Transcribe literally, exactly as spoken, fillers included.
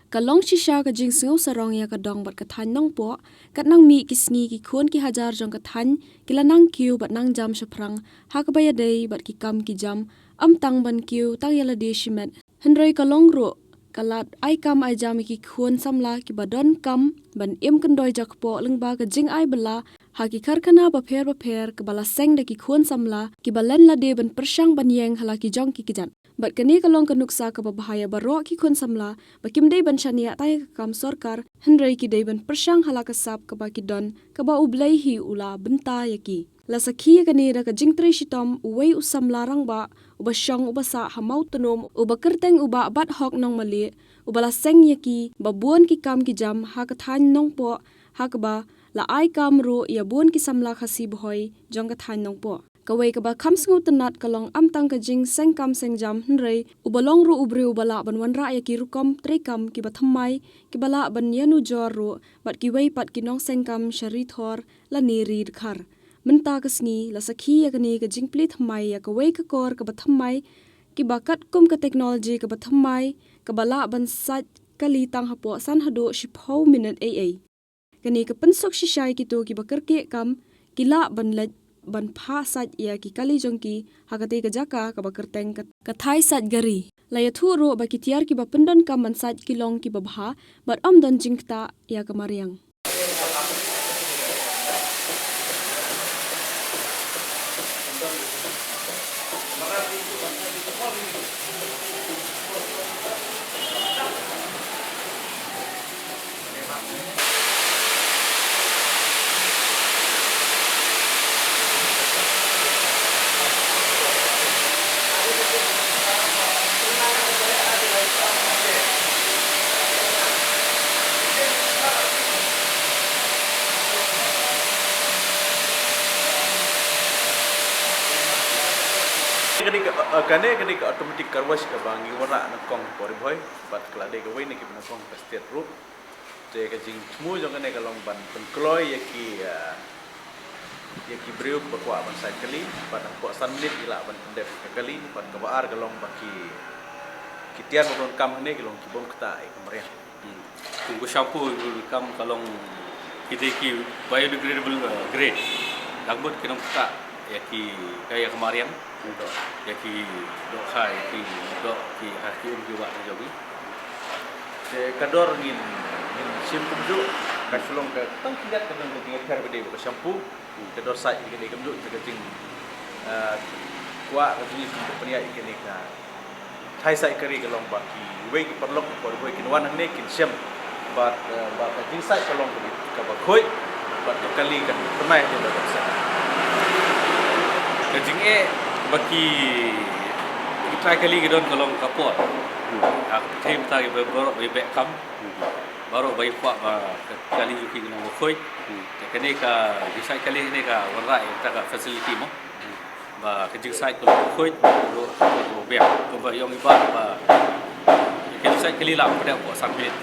Ka long shisha ka jingsngew sarong ïa ka dong bad ka thaiñ Nongpoh, katba nang mih ki sngi ki khun ki hajar jong ka thaiñ ki la nang kiew bad nang jam shaphrang ha kaba ïadei bad ki kam ki jam, ym tang ban kiew tang ïa lade shimet. Hynrei ka long ruh ka lad ai kam ai jam ïa ki khun samla kiba donkam ban im kyndoi jakpoh lyngba ka jingai bylla ha ki karkhana bapher bapher kaba la seng da ki khun samla kiba len lade ban pyrshang ban ïeng ha la ki jong ki kjat. Bad kane ka long ka nuksa kaba bha ïa baroh ki khun samla ba kim dei ban shaniah tang ïa ka kam sorkar, hynrei ki dei ban pyrshang ha la ka sap kaba ki don, kaba U Blei hi u la bynta ïa ki. La sakhi ïa kane da ka jingtrei shitom uwei u samla rangbah uba shong uba sah ha Mawtnum, uba kyrteng u Bah Bathok Nongmalieh, uba la seng ïa ki ba bun ki kam ki jam ha ka thaiñ Nongpoh, ha kaba la ai kam ruh ïa bun ki samla Khasi Bhoi jong ka thaiñ Nongpoh. Kawei kaba kham sngewtynnat ka long ym tang ka jingseng kam seng jam, hynrei uba long ruh u briew uba lah ban wanrah ïa ki rukom trei kam kiba thymmai, kiba lah ban ïanujor ruh bad kiwei pat ki nongseng kam sha ri Thor lane ri Dkhar. Mynta ka sngi la sakhi ïa kane ka jingplie thymmai ïa kawei ka kor kaba thymmai, kiba katkum ka technology kaba thymmai, kaba lah ban sait kali tang hapoh san haduh shiphew minit ei ei. Kane ka pynsuk shisha ïa kito kiba kyrkieh kam, ki lah ban leit ban phah sait ïa ki kali jong ki ha katei ka jaka kaba kyrteng ka, ka thai sait gari. La ïathuh ruh ba ki tiar kiba pyndonkam ban sait ki long kiba bha bad ym don jingktah ïa ka mariang. Kane ka, eh, kane, kane ka automatic car wash kaba ngi wanrah nyngkong ha Ri Bhoi, bad ka la dei kawei na kiba nyngkong ha state ruh. Te ka jingthmu jong kane ka long ban pynkloi ïa ki, eh, ïa ki briew kiba kwah ban sait kali, bad hapoh san minit ki lah ban pyndep ka kali, bad kaba ar ka long ba ki, ki tiar ba donkam hangne ki long ki bym ktah ïa ka mariang. Hmm. Kum ka shampoo, kum ka long, ki dei ki biodegradable, eh, grade. Dang mut kim ktah ïa ki, ka ïa ka mariang. Ïa ki dohkha, ïa ki doh, ki ha ki um ki wah jong ki. Te ka dor ngin, ngin shim kumjuh, ka shu long ka tang khyndiat ka dang ka jingïapher ba dei bad ka shampoo. Ka dor sait ïa kane kumjuh, te ka jing, eh, kwah ka jingïakhun ka pynïaid ïa kane ka thai sait kari ka long ba kiwei ki paralok na Ri Bhoi kin wan hangne kin shem. Bad, eh, ba ka jingsait ka long kaba, kaba khuid, bad ka kali kan thymmai te ba ka sait. Ka jingeh ba ki, ki trai kali ki don ka long ka por. Ha ka pyrthei mynta ki baroh ba ïa beh kam. Baroh ba ïa kwah ba ka kali jong ki ka long ba khuid. Te kane ka jingsait kali kane ka wanrah ïa kata ka facility mo. Ba ka jingsait ka long khuid, ka long, ka long biang. Kumba ïong i Bah ba ka jingsait kali la ka dei hapoh san minit.